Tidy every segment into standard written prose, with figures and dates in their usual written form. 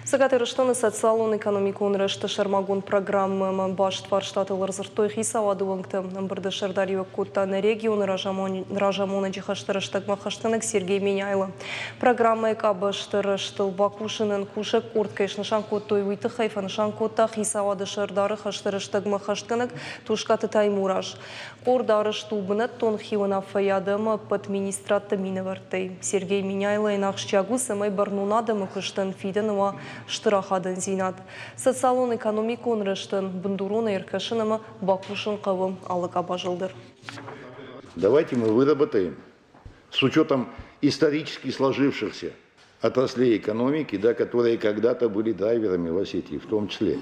Цӕгат Ирыстоны социалон-экономикон рӕзты сӕрмагонд программӕмӕ баст фарстатыл ӕрдзырдтой хицауады уӕнгтӕ. Ӕмбырды сӕрдариуӕг кодта нӕ регионы разамонӕджы хӕсты рӕстӕгмӕ хӕстгӕнӕг Сергей Меняйло. Программӕйы къабӕзты рӕзтыл бакусынӕн кусӕг къорд кӕй снысан кодтой, уый тыххӕй фӕнысан кодта хицауады сӕрдары хӕсты рӕстӕгмӕ хӕстгӕнӕг Тускъаты Таймураз. Къорд арӕзт у бынӕттон хиуынаффӕйады ӕмӕ ӕппӕт министрадты минӕвӕрттӕй. Сергей Меняйлойӕн ахсджиаг у, цӕмӕй бӕрнон адӕмы куыстӕн фидӕны уа стыр ахадындзинад. Социалон-экономикон рӕзтӕн бындуронӕй ӕркӕсын ӕмӕ бакусын хъӕуы алы къабазыл дӕр. Давайте мы выработаем с учетом исторически сложившихся отраслей экономики, да, которые когда-то были драйверами в Осетии в том числе.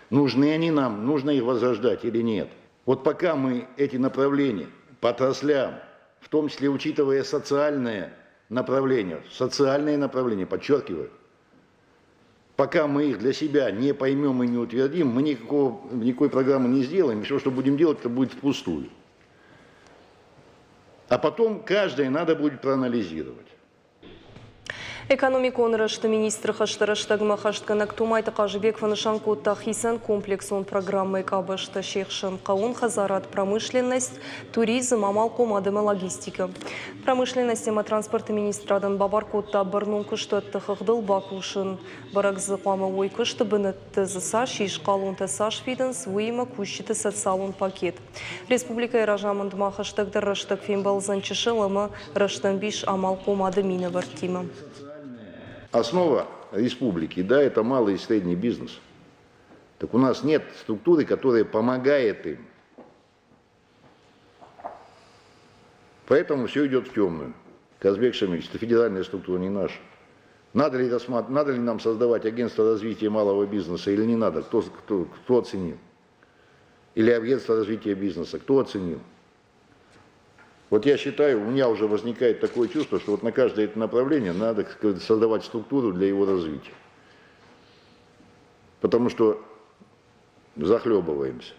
Нужны они нам, нужно их возрождать или нет? Вот пока мы эти направления по отраслям, в том числе учитывая социальные направления, социальные направления, подчеркиваю, пока мы их для себя не поймем и не утвердим, мы никакого, никакой программы не сделаем, все, что будем делать, это будет впустую. А потом каждое надо будет проанализировать. Экономикон рӕзты министры хӕсты рӕстӕгмӕ хӕстгӕнӕг Томайты Хъазыбег фӕнысан кодта хицӕн комплексон программӕйы къабӕзтӕ се хсӕн хъӕууон хӕдзарад, промышленность, туризм, амалхъомад ӕмӕ логистикӕ. Промышленность ӕмӕ транспорты министрадӕн бабар кодта бӕрнон куыстуӕтты хыгъдыл бакусын. Бӕрӕг дзы хъуамӕ уой куысты бынӕтты дзы цас ис, хъалонтӕ цас фидынц, уыимӕ кусджыты социалон пакет. Республикӕйы разамындмӕ хӕстӕгдӕр рӕстӕг фембӕлдзӕн чысыл ӕмӕ рӕстӕмбис амалхъомады минӕвӕрттимӕ. Основа республики, да, это малый и средний бизнес. Так у нас нет структуры, которая помогает им. Поэтому все идет в темную. Казбек Шамильевич, это федеральная структура, не наша. Надо ли, надо ли нам создавать агентство развития малого бизнеса или не надо? Кто, кто, кто оценил? Или агентство развития бизнеса? Кто оценил? Вот я считаю, у меня уже возникает такое чувство, что вот на каждое это направление надо создавать структуру для его развития. Потому что захлебываемся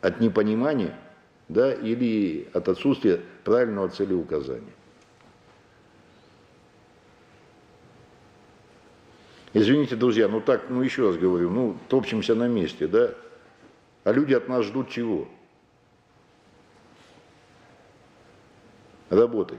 от непонимания да, или от отсутствия правильного целеуказания. Извините, друзья, ну так, ну еще раз говорю, ну топчемся на месте, да? А люди от нас ждут чего? Работы.